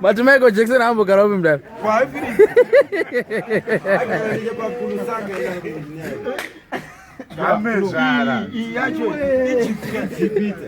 Mati Michael Jackson ambogara upi mudara? Amezvara. Iyi yacho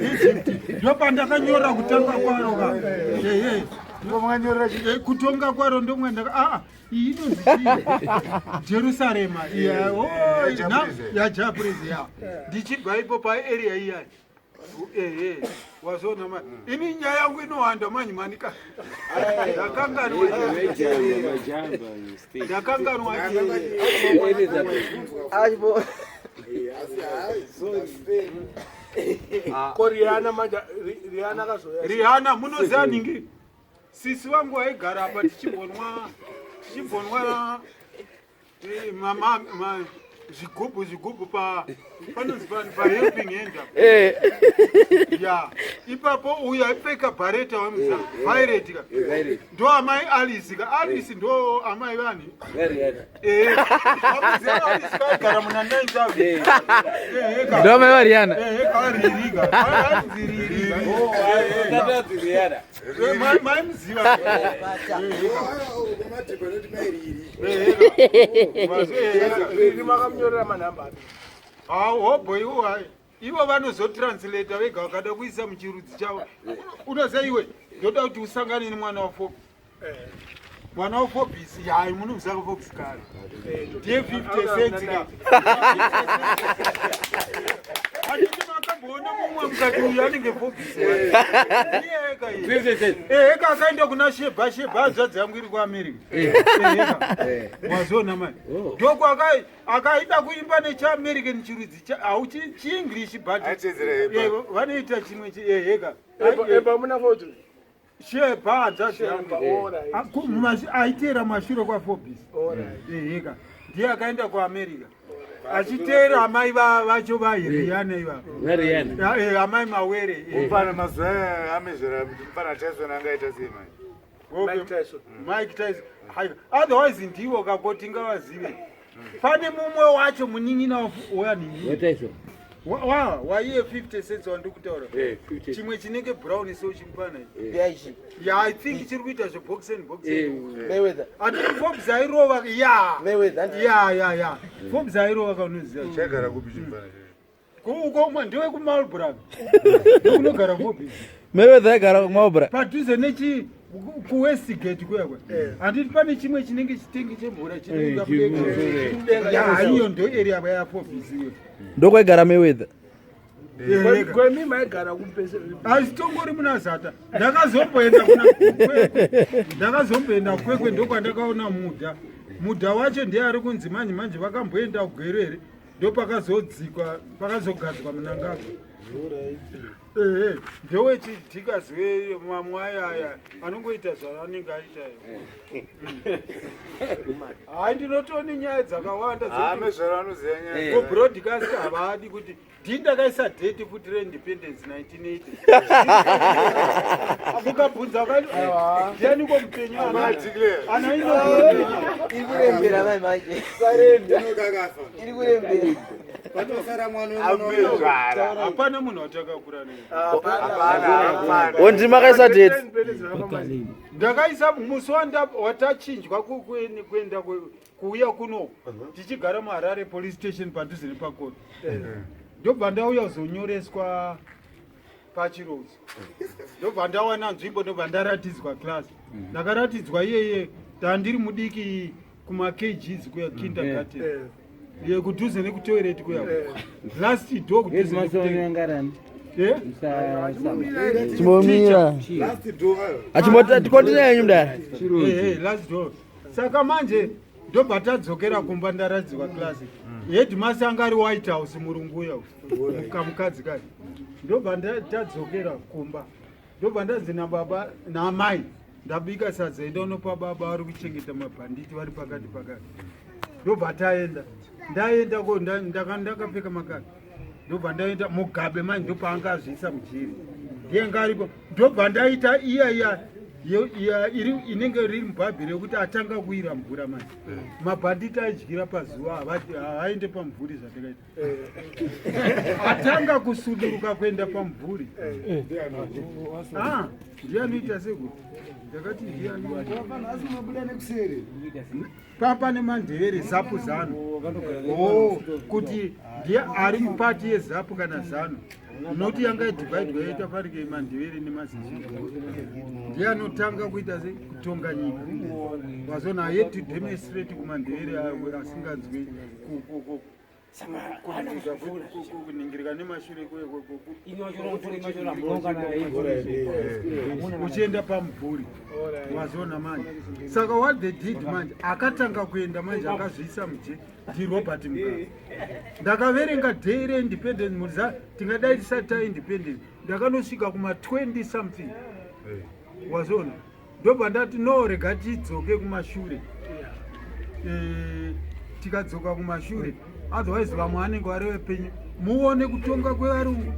Egypt. Ndopandakanyora kutanga kwaro ka. Ehe. Ngomanyorera chi Eh, kutonga kwaro ndomwenda aa iyi inonzi chii? Jerusarema. Iya, oh, Ya yaJaprezi ya. Ndichibva ipo paarea iya. Ehe. Wazona ma. Ini nyaya yangu inowanda manje manika. Ndakanganwa. Ndakanganwa. Ko Rihanna manje Rihanna akazoya. Rihanna munoziva ningi sisi vangu vaigara apa tichimbonwa tichimbonwa eh, zvigubhu zvigubhu pa panonzi pani pa helping hand apa. Ya, ipapo uyu aipfeka bhareta wemuza violet ka ndo amai Alice ka. Alice ndo amai vani? Eh, vamuziva Alice kaigara muna 9000. Eh, ka. Ndo amai vaRihanna. Eh, karirika ainzi ririka. Eh, maimuziva. Riri makamunyorera manhamba api? Hobho iwo hai, ivo vanozotranslata vega vakada kuisa muchirudzi chavo. Unoziva iwe, ndoda kuti usangane nemwana waFobis, mwana waFobis. Hai, munomuziva Fobis kare, ndiye 50 Cents ka. Handiti makamboona mumwe mukati uyu anenge Fobis? Iyeka iye. Eheka, akaenda kuna Shebha. Shebha hanzvadzi yangu iri kuAmerica. Eheka, wazoona mani, ndoko akaida kuimba nechiAmerican chirudzi hauchi chiEnglish, but Aitedzera Eba. Vanoita chimwe eheka. Eba muna foto. Shebha hanzvadzi yangu. Sheba, alright. Aiteera mashure kwaFobis. Alright. Eheka, ndiye akaenda kuAmerica achiteera amai vacho vaRihanna ivavo. Ya, amai Mawere. Mufana mazuva aya amezvara, mufana Tyson angaita sei manje? Mike Tyson. Mike Tyson. Hai, otherwise ndiwo kakoti ngavazive pane mumwe wacho munin'ina waningi waiye 50 Cents wandiri kutaura, chimwe chinenge brown so chimupana. Ya, I think chiri kuita zveboxing boxing. Ati Forbes airova ya. Ya, Forbes airova kaunoziva. Chaigara kupi chimufana chacho? Uko ndewe kuMarlborough, ndokunogara Forbes. Mayweather aigara kuMarlborough. Padhuze nechi kuWestgate kuya kwa, handiti pane chimwe chinenge chitengi chemvura chinoenda mudenga? Ya, iyo ndo area yaFobis iyo. Ndokwaigara Mayweather. Kwemi maigara kupese. Asi tongori muna Zata. Ndakazomboenda kuna Kwekwe, ndakazomboenda Kwekwe, ndokwandakaona mudha. Mudha wacho ndiye ari kunzi manje manje vakamboenda kuGweru here, ndopakazodzikwa pakazogadzwa Munangagwa. Ehe, ndewechidhikazi mamwe aya aya anongoita zvaanenge aita. Hai, ndinotoni nyaya dzakawanda dzekuti Amezvara anoziva nyaya. Kubroadcast havadi kuti ndii ndakaisa date futi reindependence 1980. Mukabvunza kani ndianiko mupenyu? Madeclare. Ana ino. Iri kurembera mai manje, iri kurembera. Amezvara. Hapana munhu watakakura naye. Hapana, hapana. Wondi makaisa date. Ndakaisa musi watachinjwa kuenda kuuya kuno, tichigara muHarare Police Station padhuze nepakoti. Ndobva ndauya kuzonyoreswa pachirozi, ndobva ndawana nzvimbo, ndobva ndaratidzwa class. Ndakaratidzwa iyeye ndandiri mudiki kumaKGs kuya, kindergarten ye kudhuze nekutoilet kuya, last door kudhuze nekutoilet. Eh? Chimbomira. Achimboti yenyu mudara. Eh, last door. Saka manje ndobva tadzokera kumba, ndaradzikwa class. Headmaster anga ari White House, murungu uya kamukadzi kari. Ndobva tadzokera kumba, ndobva ndanzi nababa naamai, "Ndabika sadza, enda unopa baba, vari kuchengeta mabhanditi vari pakati pakati." Ndobva taenda. Ndaenda ko ndakapfeka makati, ndobva ndaenda. Mugabe manje ndopaanga azviisa mujeri, ndiye nga aripo. Ndobva ndaita iya iya. Inenge riri mubhaibheri yekuti atanga kuira mvura manje. Mabhanditi aidyira pazuva, havaende pamvuri zvatakaita. Atanga kusuduruka kuenda pamvuri. Ah, ndianoita seko ndakati ndiani papa nemandevere zapu zanu. Oh, kuti ndiye ari mupati yezapu kana zanu, nokuti yanga idhivhaidwa yaita farike mandevere nemazizuru. Ndiye anotanga kuita se kutonga nyika. Wazona yet to demonstrate kumandevere ayo asinganzwi kuningirika nemashure uchienda pamubvuri. Wazona manje? Saka what they did manje, akatanga kuenda manje, akazviisa muje ndiRobert Mugabe. Ndakaverenga day reindependence muriza, tingadai tisati taindependence. Ndakanosvika kuma 20 something, wazona? Ndobva ndati, "No, rega tidzoke kumashure." Tikadzoka kumashure, otherwise vamwe vanenge vari vepenyu. Muone kutonga kwevarungu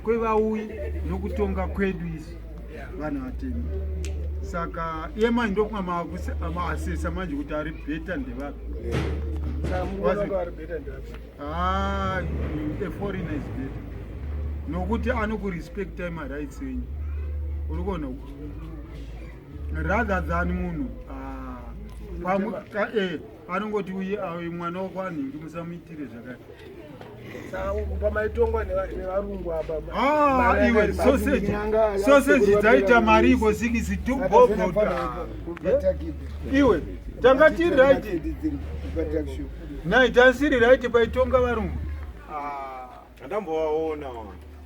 kwevauyi nokutonga kwedu isu vanhu vatema. Saka iye manje ndokunga maasesa manje kuti ari better ndevapi. Saka muri kuona kunge vari better ndevapi? Ah, a foreigner is better nokuti anokurespectai marights enyu, uri kuona, rather than munhu ah, anongoti uye mwana wako anhingi musamuitire zvakati. Saka pamaitongwa nevarungu apa Ah, mari yanga iwe iri sausage sausage dzaita mari iko 62 bobota. Iwe, tanga tiri right nai, tasiri right paitonga varungu. Andambovaona.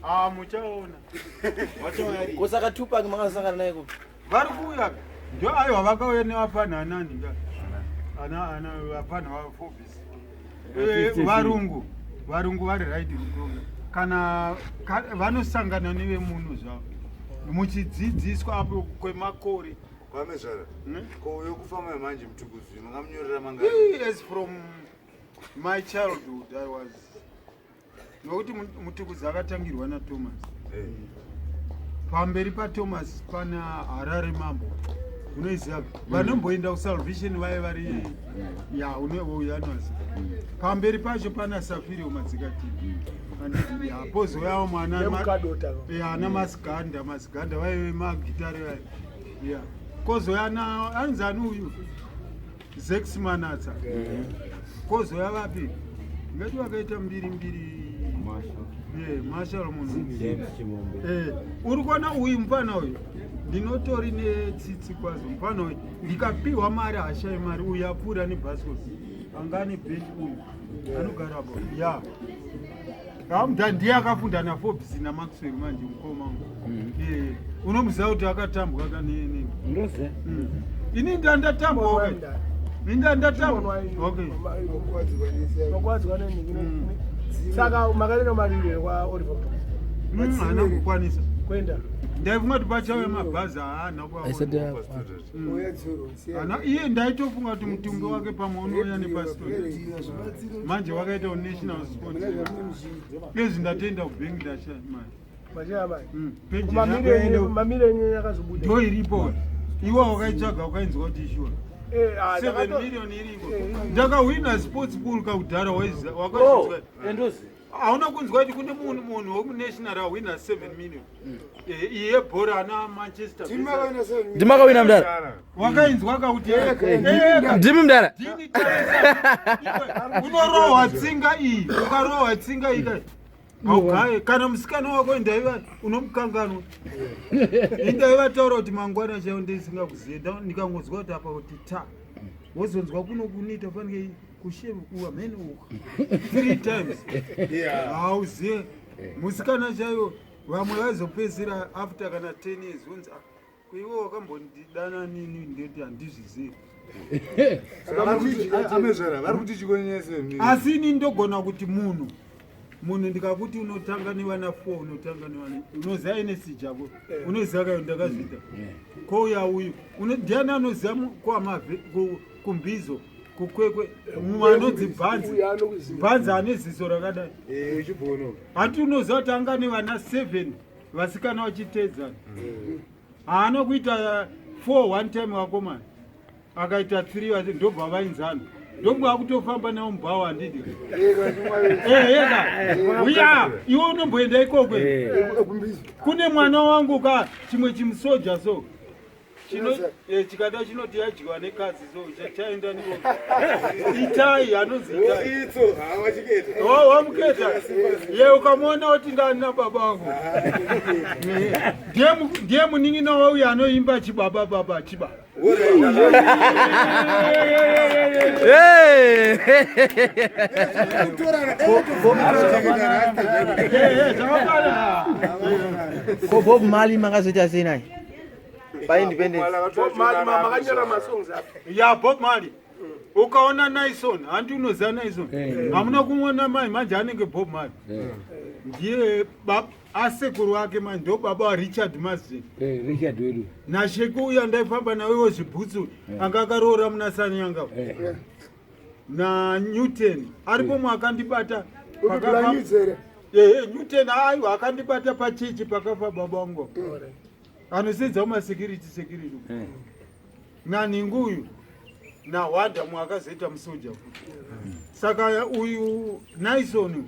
Ah, muchaona. Kosaka Tupac makasangana naye kupi? Vari kuuya, ndo aiwa vakauya nevapfanha anani nga ana vapfanha vaForbes. Varungu vari right kutonga kana vanosangana nevemuno zvavo muchidzidziswa apo kwemakore. Kwamezvara. Ko uyo kufamba manje Mutukudzi mangamunyorera mangani? As from my childhood I was, nokuti Mutukudzi akatangirwa naThomas. Pamberi paThomas pana Harare Mambo, unoiziva? Vanomboenda kuSalvation vaye vari ya unozi pamberi pacho pana Safirio Madzikatini, handiti? Ya, pozouyawo mwana Nemukadota. Ana Masiganda, Masiganda vaive magitare vaye. Ya, kozouya na anzi ani uyu, Zex Manatsa. Kozouya vapi, ngati vakaita mbiri mbiri. Marshal munhu. Uri kuona uyu mufana uyu, ndinotori netsitsi kwazvo mufana uyu. Ndikapiwa mari hashai mari. Uyu apfuura nebhasikoro anga ane bench uyu anogarapo ya amudha, ndiye akafunda naForbes naMaxwell manje mukoma wangu. Unomuziva kuti akatambwa kanene. Ndoziva. Ini ndandatambwa, okay. Ini ndandatambwa, okay. Makwadzwa nenhingi. Saka makaenda mariro kwaOliver Mtukudzi? Haana kukwanisa. Kuenda. Ndaifunga kuti pachauya mabhazi, haana kuaona. Aisati. Ana iye ndaitofunga kuti mutumbi wake pamwe unouya nepasitori. Manje wakaita national sport izvi, ndatoenda kubhengi, ndashaya mari. Machaya mari. Pension. Mamiro enyu yakazobuda? Ndo iripo, iwe wakaitsvaga ukainzwa kuti ishuwa Ah, 7 million iriko. Ndakahwina sports pool kakudhara, wakazvinzwa? Endozi. Hauna kunzwa kuti kune munhu wekunational ahwina 7 million? Iye bhora ana Manchester. Ndimakawina mudara. Wakainzwa kauti? Ndimi mudara. Dini tarisa. Iwe, unorohwa tsinga iyi, ukarohwa tsinga iyi kai haugaye kana musikana wako ndaiva unomukanganwa. Indaivataura kuti mangwana chaiwo ndisingakuzive, ndikangonzwa kuti apa kuti ta wozonzwa kuno kunoita fanike kushevukuwa mheni uku three times, hauzive musikana chaiwo. Vamwe vaizopedzisira after kana 10 years vonzi, "Ah, kuiwe wakambondidana nini?" Ndoti handizvizivi. Amezvara vari kuti chikonyese. Asi ini ndogona kuti munhu ndikakuti unotanga nevana 4, unotanga nevana, unoziva NSC javo, unoziva kayo ndakazviita. Kouya uyu ndiani anoziva kumbizo kuKwekwe mumwe anonzi Bhanzi? Uyu anokuziva. Bhanzi ane ziso rakadai. Uchibono. Hati unoziva kuti anga nevana 7 vasikana vachiteedzana. Haana kuita 4 one time vakomana. Akaita 3 vati ndobva vainzana. Ndobva akutofamba nawo mubhawa handidi. Eka. Uya, iwe unomboenda ikoko. Kune mwana wangu ka chimwe chimusoja so. Chino chikada chinoti yadyiwa nekadzi so chaenda niko. Itai anonzi Itai. Itso, hawachiketa. Oh, wamuketa. Ye ukamuona kuti ndani baba wangu. Ndiye munin'ina wauya anoimba chibaba baba chiba. Hey! Zvakakwana. Ko Bob Marley makazoita sei naye? Paindependence. Makanyora masongs api? Ya Bob Marley. Ukaona Nison, handi unoziva Nison. Hamuna kumuona mai manje anenge Bob Marley. Ndiye asekuru ake manje ndo baba waRichard Marsden. Richard wedu. Nasheko uya ndaifamba nawe wezvibhutsu anga akaroora muna Sanyanga. Na Newton aripo mwe akandibata Upilanyidzere. Ehe, Newton aiwa akandibata pachechi pakafa baba wangu. Anosedza mumasecurity security. Naningu uyu naWanda mwe akazoita musoja futi. Saka uyu Nison